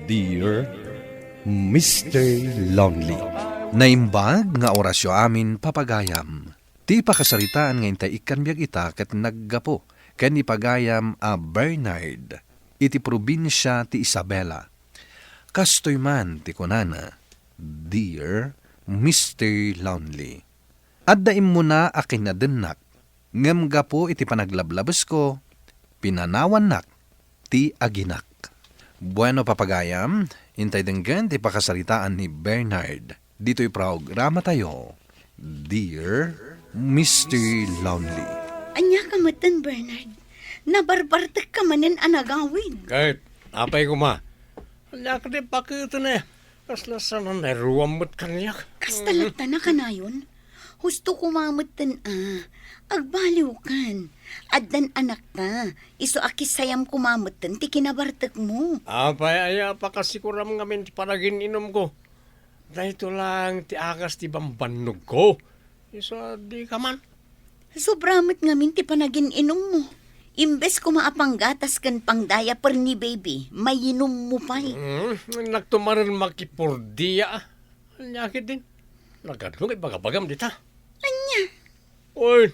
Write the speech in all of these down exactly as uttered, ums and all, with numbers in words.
Dear Mister Lonely. Naimbag nga orasyo amin, papagayam. Ti pakasaritaan nga intay ikkan biag ita ket naggapu ken ni pagayam a Bernard iti probinsia ti Isabela. Kastoy man ti kunana, Dear Mister Lonely. Adda immuna a kinadennak, ngem gapu iti panaglablabesko, pinanawannak ti aginak. Bueno, papagayam, intay denggen ti pakasaritaan ni Bernard ditoy programatayo, Dear Mister Lonely. Ania ka metten, Bernard? Nabarbartek ka manen a nagawid. Ket, apay koma? Ania kadi paketena? Kasla saan a nairuam met kaniak. Kasta latta na kanayon. Husto koma metten a. Agbaliwkan. Addan anakta. Isu a kissayam koma metten ti kinabartekmo. Apay aya a pakasikuram ngamin ti panagin-inumko? Daytoy laeng ti agas ti bambannogko. Isu a dika man. Sobra met ngamin ti panagin-inummo. Imbes koma a panggatas ken pangdiaper ni baby, mainummo pay. Hmm, innakto manen makipurdia. Ania ketdin? Nagadu nga ibagabagam dita. Ania? Oy,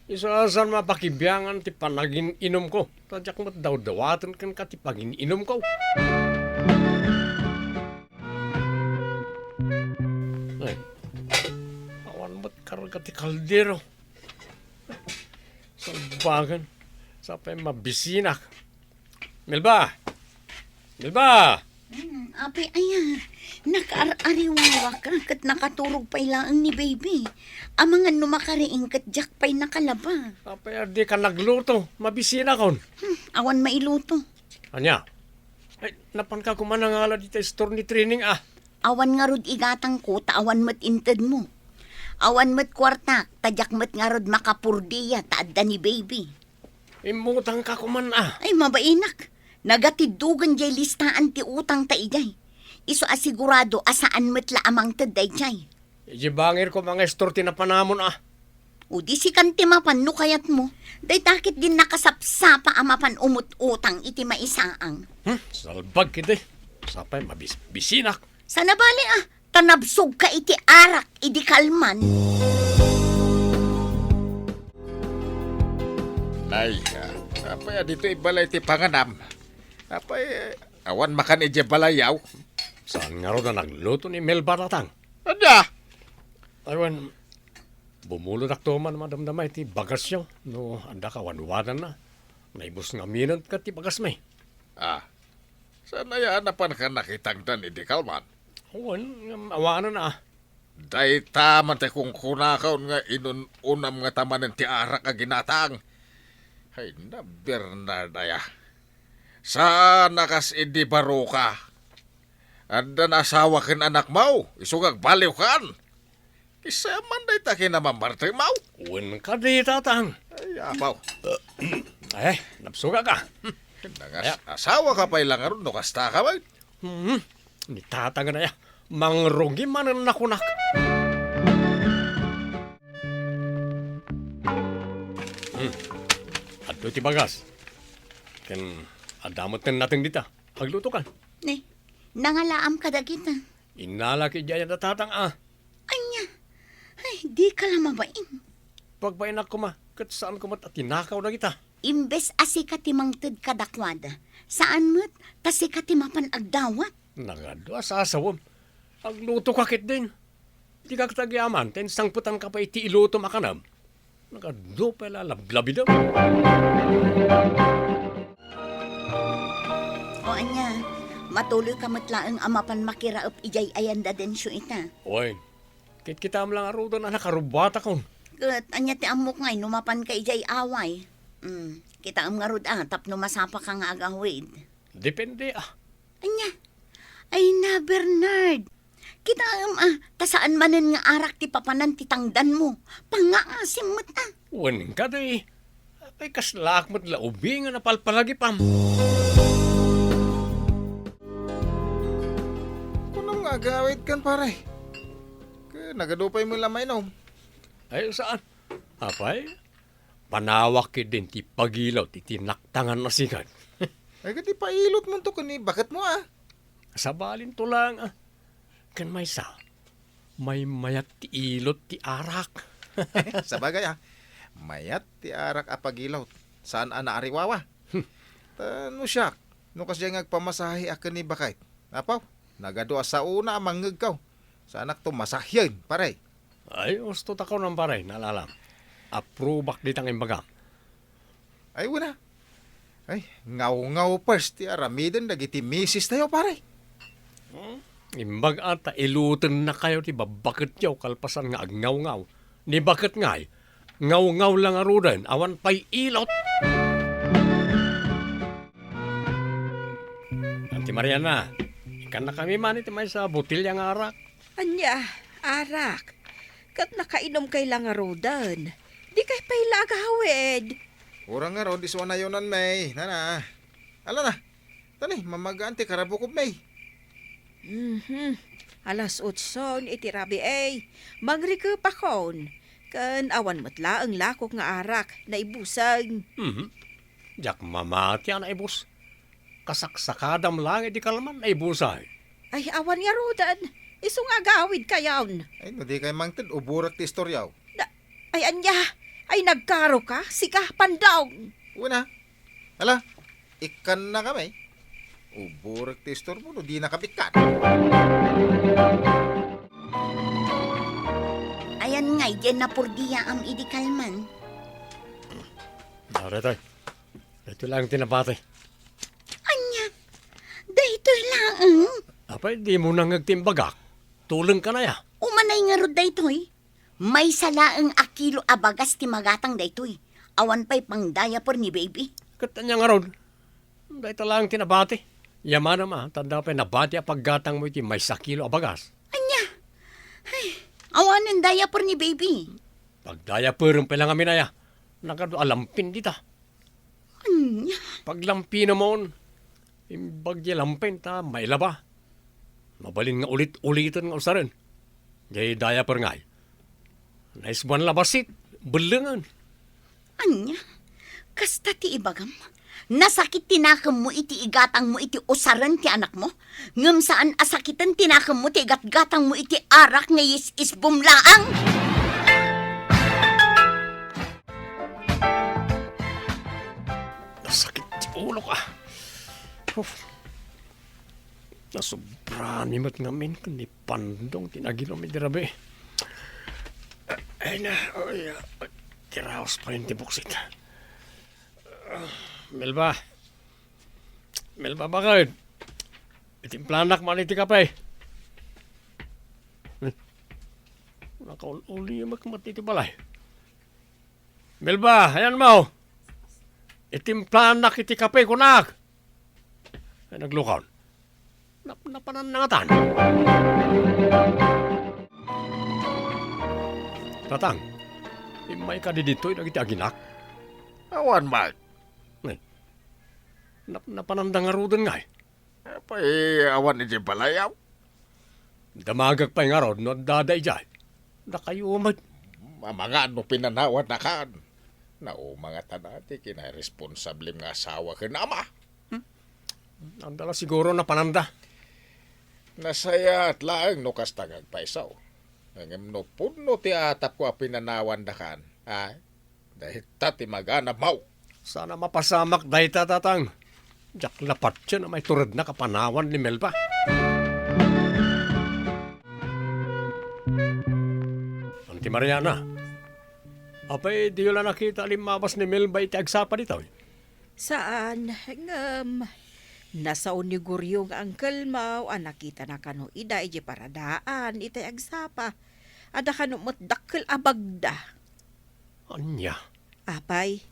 isu a saan mapakibiangan ti panagin-inumko. Ta diak met dawdawaten kenka ti pagin-inumko. Ay, awan met karga ti kaldero. Salbagan. Sapay mabisinak. Melba! Melba! Hmm, apay aya, nakaar-ariwawak ket nakaturog pay laeng ni baby. Amangan no makariing ket diak pay nakalaba. Apay a dika nagluto, mabisinakon. Hmm, awan mailuto. Ania? Ay, napanka koma nangala dita store ni Trining a. Awan ngarud igatangko ta awan met intedmo. Awan met kuartak ta diak met ngarud makapurdia ta adda ni baby. Immutangka koman a. Ay, mabainak. Nagatiddogen diay listaan ti utangta idiay. Isu a sigurado a saan met la a mangted daydiay. Idiay bangir koma nga istor ti napanamon a. O di sikan ti mapan no kayatmo. Dayta ketdin nakasapsapa a mapan umut-utang iti maisaang. Hmm, salbag ketdi. Sapay mabis-, bisinak. Sana bali a. Ta nabsogka iti arak idi kalman. Nay, ah, apay a ditoy balay ti panganam? Apay, eh, awan makan idiay balayyo? Saan ngarud a nagluto ni Melba, Tatang? Ania? Ay, wen, bumulodakto man madamdama iti bagasyo no adda kawanwadanna. Naibus ngaminen ket ti bagasmi. Ah, saan aya a napanka nakitangdan idi kalman? Wen, ngem awanen a. Dayta man ti kunkunakon nga inun-unam ngata manen ti arak a ginatang. Ay, na Bernard aya. Saan a kas idi baroka. Addan asawa ken anakmo, isu nga agbaliwkan. Kissa man dayta kinamammartengmo. Wen kadi, Tatang. Ay, apo. Eh, nabsogak a. Nangas-, aya, asawaka pay la ngarud no kastaka met. Hmm, ni Tatang aya. Mangrugi manen a kunak. Hmm. Adtoy ti bagas. Ken adda met ti nateng dita. Aglutokan. Ni, nangalaam kadagita. Innalak idiay a Tatang a. Ania? Ay, dika la mabain. Pagbainak koma, ket saan koma a tinakaw dagita. Imbes a sika ti mangted kadakuada, saan met ta sika ti mapan agdawat. Nagadu a sasawem. Aglutoka ketdin. Dika ket agyaman ta insangpetanka pay iti ilutom a kanam. Nagadu pay la lablabidem. O ania, matuloyka met laeng a mapan makiraep idiay ayan da Dencio ita. Wen, kitkitaem la ngaruden a nakarubbuatakon. Ket ania ti ammok ngay no mapanka idiay away? Mm, kitaem ngarud a tapno masapaka nga agawid. Depende a. Ania? Ay na, Bernard. Kitaem a, ta saan manen nga arak ti papanan ti tangdanmo. Pangngaasim met a. Wen kadi. Apay kaslaak met la ubi nga napalpalagipam. Kunam nga agawidkan, pare. Ket nagadu pay met la mainum. Ay, saan? Apay? Panawak ketdin ti pagilot iti naktangan a sikat. Ay, ket ipailotmonto ken ni baketmo a. Sabalinto laeng, a. Ken maysa, maymayat ti ilot ti arak. Sabagay, a. Mayat ti arak a pagilot. Saan a naariwawa. Hmm. Ta no siak, no kasdiay nga agpamasahe a ken ni Bakay. Apo, nagadu a saona a mangngegko. Saanakto masahiyen, pare. Ay, usto ta kunak, pare, nalalam. Aprobak dita nga imbagam. Ay, wen a. Ay, ngawngaw pay ti aramiden dagiti misis tayo, pare. Hmm? Imbag a ta ilotennakayo ti babbaketyo kalpasan nga agngawngawda. Ni baket ngay, ngawngaw la ngaruden, awan pay ilot. Auntie Mariana, ikkannakami man iti maysa a botelya nga arak. Ania, arak? Ket nakainumkay la ngaruden. Dikay pay la agawid. Uray ngarud, isu a nayonanmi, nana. Ala na, tani, mamagaan ti karabukobmi, eh. Mhm. Alas otson iti rabii, mangrikepakon. Ken awan met laeng lakok nga arak, naibuseng. Mhm. Diak mamati a naibus. Kasaksakadam laeng iti kalman, naibusay. Ay, awan ngaruden. Isu nga agawidkayon. Ay, no dikay mangted, uborek ti istoryaw. Da-, ay, ania? Ay, nagkaroka? Sika, Pandong. Wen a. Ala, ikkannakami. Uborek ti istormo no dinaka ikkan. Ayan ngay, diay napurdiaam idi kalman. Ari, tay. Daytoy laeng ti nabati. Ania? Daytoy laeng? Apay, dimo nangngeg ti imbagak? Tulengkan aya? Umanay ngarud daytoy. Maysa laeng a kilo a bagas ti magatang daytoy. Awan pay pang-diaper ni baby. Ket ania ngarud? Dayta laeng ti nabati. Yamanam a, ta adda pay nabati a paggatangmo iti maysa a kilo a bagas. Ania? Ay, awanen diaper ni baby. Pag-diaperem pay la ngamin aya. Nagadu a lampin dita. Ania? Paglampinamon. Imbag diay lampin ta mailaba. Mabalin nga ulit-uliten nga usaren. Diay diaper ngay. Naisbuan la bassit, bellengen. Ania? Kasta ti ibagam? Nasakit ti nakemmo iti igatangmo iti usaren ti anakmo? Ngem saan a sakiten ti nakemmo ti igatgatangmo iti arak nga yis-isbom laeng? Nasakit ti ulok, a. Uf. Nasobrami met ngamin ken ni Pandong ti nagilom idi rabii. Ay na, ay, ah, ti raos pa rin ti buksit. Ah, Melba. Melba, bakit? Itimplanak man iti kape. Eh, nakaul-ulimek met iti balay. Melba, ayanmo. Itimplanak iti kape, kunak. Ay, naglukaw. Nap-, napananda ngatan. Tatang, immay kadi ditoy dagiti aginak? Awan met. Eh, nap-, napananda ngaruden ngay? Apay, awan idiay balay, aw? Damagek pay ngarud no addada idiay. Dakayo met. Amangan no pinanawandakan. Nauma ngatan ti kinaresponsable nga asawa ken ama. Hmm? Adda la siguro napananda. Nasayaat laeng no kasta nga agpayso. Ngem no pudno ti atapko a pinanawandakan, a, dayta ti maganabmo. Saan a mapasamak dayta, Tatang. Diak la patien a maiturednak a panawan ni Melba. Auntie Mariana, apay, diyo la nakita a limmabas ni Melba iti agsapa ditoy? Saan, ngem nasao ni Goryo nga angkelmo a nakitana kano ida idiay paradaan itay agsapa. Adda kano met dakkel a bagda. Ania? Apay,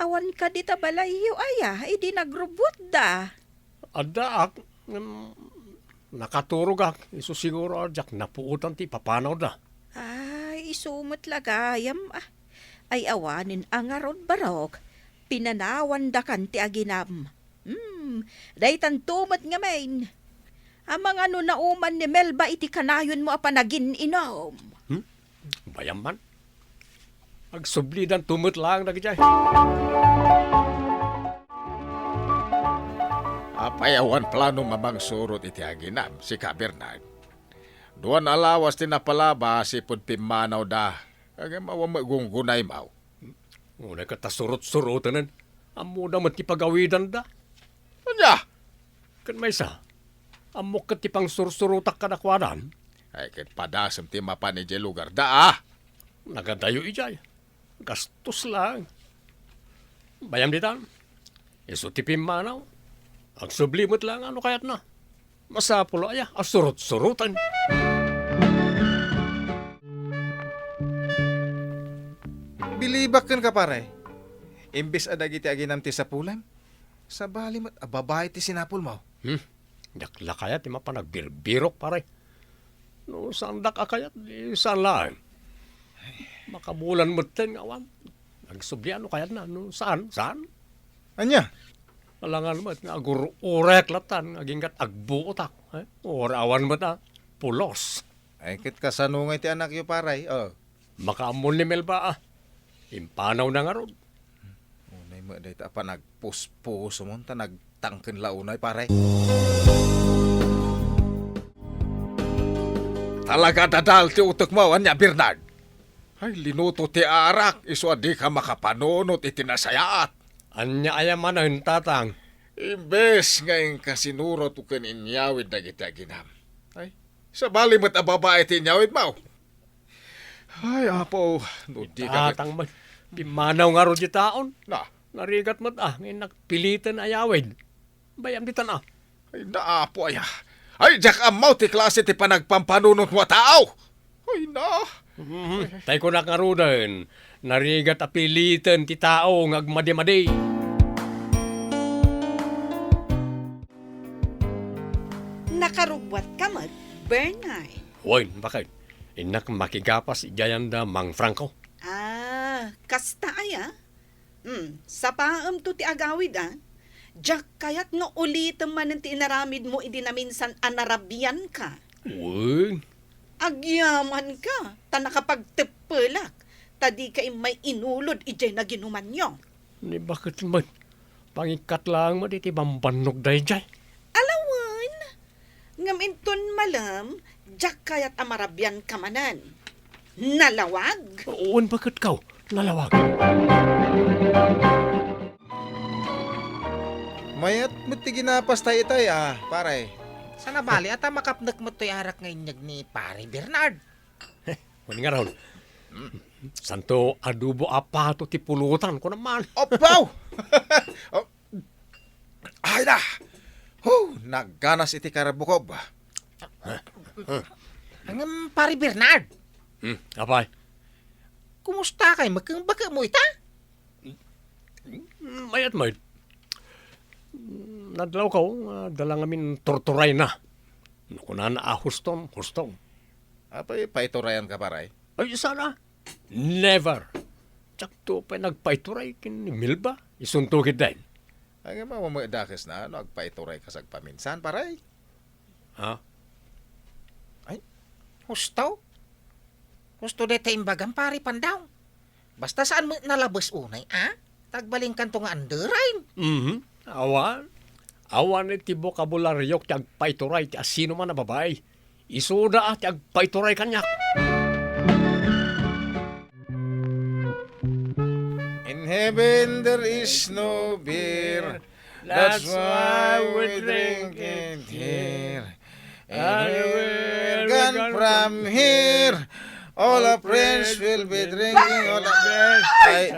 awan kadi ta balayyo aya idi nagrubbuatda? Addaak, ngem nakaturogak, isu siguro a diak napuotan ti ipapanawda. Ay, isu met la gayam, a. Ay, awanen a ngarud, barok, pinanawandakan ti aginam. Hmm, daytanto met ngamin. Amangan no nauman ni Melba iti kanayonmo a panagin-inum. Hmm? Bayam man. Agsublidanto met laeng dagitoy. A, Pay awan plano mamangsurot iti aginam, sika, Bernard. Duan a lawas ti napalabas ipud pimmanawda. Agem awan met gunggunaymaw. Unay ket ta surot-suroten, ammoda met ti pagawidanda. Ania? Ken maysa, ammok ket ti pangsursurotak kadakuadan. Ay, ket padasem ti mapan idiay lugarda, a? Nagadayo idiay. Gastos lang. Bayam ditan. Isu ti pimmanaw. Agsubli met lang no kayatna. Masapul aya a surot-suroten. Bilibak kenka, pare. Imbes a dagiti aginam ti sapulem, sabali met a babai ti sinapulmo. Hmm? Diak la kayat ti mapan agbirbirok, pare. No saandak a kayat, di saan laeng. Makabulan metten nga awan. Agsubli no kayatna, no saan, saan? Ania? Alangan met nga agur-urayak latan nga aginggat agbuotak, eh? Ura awan met a pulos. Ay, ket kasano nga iti anakyo, pare? Oh. Makaammo ni Melba, a. Impanawna ngarud. Unay met dayta a panagpuspuso mon ta nagtangken la unay, pare. Talaga dadal ti utekmo, ania, Bernard? Ay, linuto ti arak, isu a dika makapanunot iti nasayaat. Ania aya manen, Tatang? Imbes nga inka sinurot ken inyawid dagiti aginam. Ay, sabali met a babai ti inyawidmo. Ay, Apo, no dika ket Tatang met, pimmanaw ngarud ti taon. Na. Narigat met, a, nga innak piliten a yawid. Bayam ditan, a. Ay, na, Apo, aya. Ay, diak ammo ti klase ti panagpampanunotmo a tao. Ay, na. Mhm. Tay kunak ngaruden, narigat a piliten ti tao nga agmadimadi. Nakarubbuatka met, Bernard. Wen, baket. Innak makigapas idiay anda Mang Franco. Ah, kasta aya? Hmm, sapaemto ti agawid, a. Diak kayat nga ulitem manen ti inaramidmo idi naminsan a narabianka. Wen. Agyamanka, ta nakapagteppelak, ta dika immay inulod idiay naginumanyo. Ni baket met, pangikkat laeng met iti bambannog daydiay. Ala wen, ngem inton malem, diak kayat a marabianka manen. Nalawag? Wen, baket kaw, nalawag. Mayat met ti ginapas tay itay, a, pare. Saan a bali, a ta makapnek met toy arak nga inyeg ni Pare Bernard. Wen ngarud. Santo adobo a pato ti pulutan, kunam man. Apaw! Oh. Ay na! Huh, nagganas iti karabukob. Ngem, Pare Bernard. Hmm, apay? Kumusta kay met ken baketmo ita? Mm, mayat met. Mm, nadlaw ko, ah, dala ngamin turturayna. No kunana a huston, huston. Apay, paiturayanka, pare? Ay, saan a. Never. Diakto pay nagpaituray ken ni Melba. Isunto ketdin. Ay, nga, mama, dakesna, no, agpaituray kas agpaminsan, pare? Ha? Ay, husto? Husto dayta imbagam, Pare Pandaw. Basta saan met nalabes unay, a? Ta agbalinkanto nga anderayn. Mhm. Awan. Awan iti bokabularyo ti agpaituray ti asino man a babai. Isuda a ti agpaituray kaniak. In heaven there is no beer. That's why we drink it here. And we're gone from here. All our friends will be drinking all the... Ay,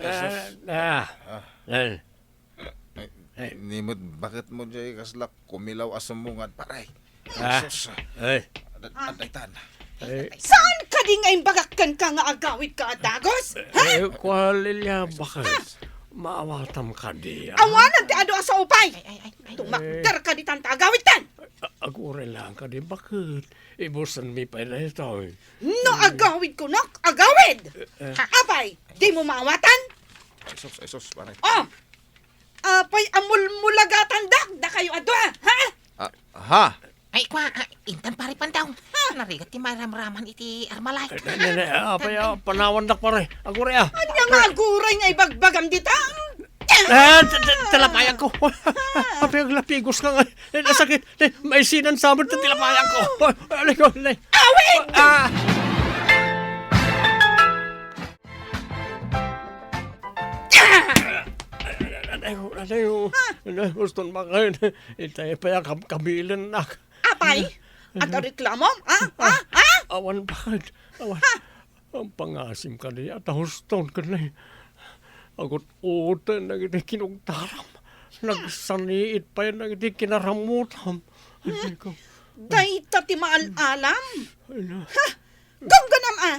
Jesus. Ah. Ah. Ay, ay, ni met baketmo diay kasla kumilaw a sumungad, pare. Ah. Jesus. Ay. Ad-, adaytan. Ay. Saan kadi nga imbagak kenka nga agawidka a dagos? Ha? Eh, kua, Lilia, baket? Maawatam kadi, a? Awanan ti adu a saupay. Ay, ay, ay, ay. Tumakder kadi tan ta agawidtan. A-, aguray lang kadi, baket? Ibusanmi pay daytoy. No agawid kunak, agawid! Eh, eh. Apay, dimo maawatan? Ay, sus, ay, sus, pare. Oh! Apay a mulmulagatandak, dakayo a dua, ha? Ah, ha? Ay, kua, ah, intan, Pare Pandaw. Ha? Narigat ti mairamraman iti armalay. Ay, ne, ne, ne, apay, ah, panawandak, pare. Aguray, ah. Ania nga aguray nga ibagbagam dita? Ah, t-, t-, talapayagko. Apay, aglapigos ka nga. Eh, nasakit. Eh, maisinan sa amin, talapayagko. Alay ko, alay. Awit! Ah! Alay ko, alay ko. Alay, gusto na makain. Itay pa yung kam-, kamilan na. Apay? Adda reklamo? Ha? Ha? Ha? Awan, bakit? Awan. Ha? Ang pangasim kadi, at ahuston kadi. Agut-utan dagiti kinugtaram. Nagsaniit pay dagiti kinaramutam. Ay, ko. Dayta ti maal-alam. Ay, na. Ha? Gangganam a!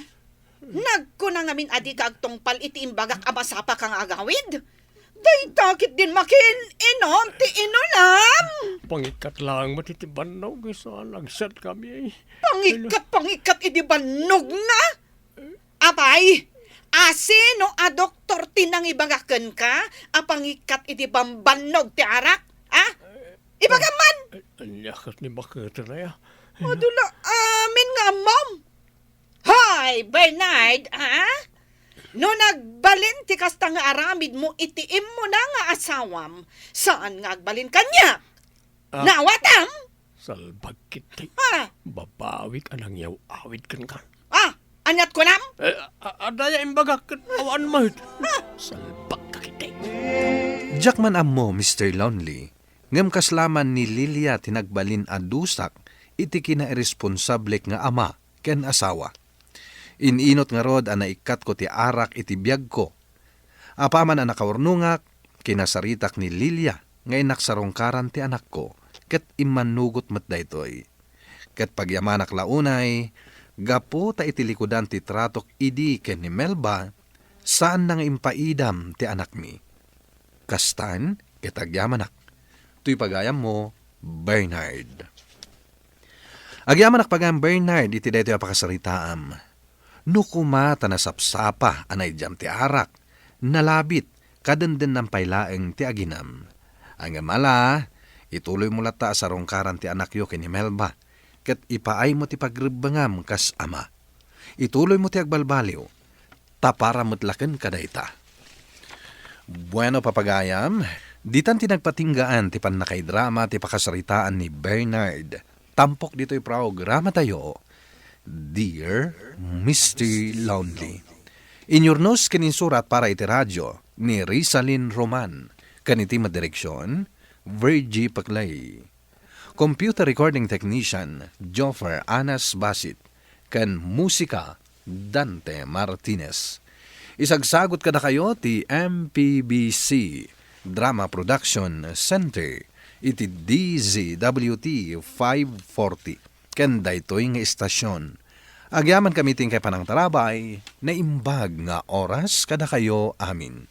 Nagkuna ngamin a dika agtungpal iti imbagak a masapaka nga agawid. Dayta ketdin makiin-inom ti inulam. Pangikkat laeng met iti bannog, isu a nagsiat kami. Pangikkat, pangikkat idi bannog nga? Apay, asino a doktor ti nangibaga kenka a pangikkat iti bambannog ti arak? Ha? Ibagam man! Ay, ania ket ni baketen aya? Adu la amin nga ammom. Hoy, Bernard, ha? No nagbalin ti kasta nga aramidmo iti immuna nga asawam, saan nga agbalin kaniak? Ah. Naawatam? Salbag ketdi. Ha? Babawik a nangyaw-awid kenka. Ah, aniat kunam? Eh, a-, adda ya imbagak ket awan met. Ha? Salbag ka ketdi. Diak man ammo, Mister Lonely, ngem kasla man ni Lilia ti nagbalin a dusak iti kinairesponsablek nga ama ken asawa. In-inot ngarud a naikkatko ti arak iti biagko. Apaman a nakaurnongak, kinasaritak ni Lilia nga innak sarungkaran ti anakko, ket immannugot met daytoy. Ket pagyamanak la unay, gapu ta iti likudan ti tratok idi ken ni Melba, saanna nga impaidam ti anakmi. Kastan, ket agyamanak. Toy pagayammo, Bernard. Agyamanak pagayam, Bernard, iti daytoy a pakasaritaam. No koma ta nasapsapa a naidiam ti arak, nalabit, kadendennam pay laeng ti aginam. Ngem ala, ituloymo latta a sarungkaran ti anakyo ken ni Melba, ket ipaaymo ti pagrebbengam kas ama. Ituloymo ti agbalbaliw, ta para met la kenka dayta. Bueno, papagayam, ditan ti nagpatinggaan ti pannakaidrama ti pakasaritaan ni Bernard. Tampok ditoy programatayo, Dear Mister Lonely. Inyurnos ken insurat para iti radio ni Rizalin Roman, ken iti madireksion, Virgie Paclay. Computer recording technician, Joffer Anas Basit, ken musika, Dante Martinez. Isagsagut kadakayo ti M P B C Drama Production Center iti D Z W T five forty ken daytoy nga istasyon. Agyamankami ti inkay panangtarabay, naimbag nga oras kadakayo amin.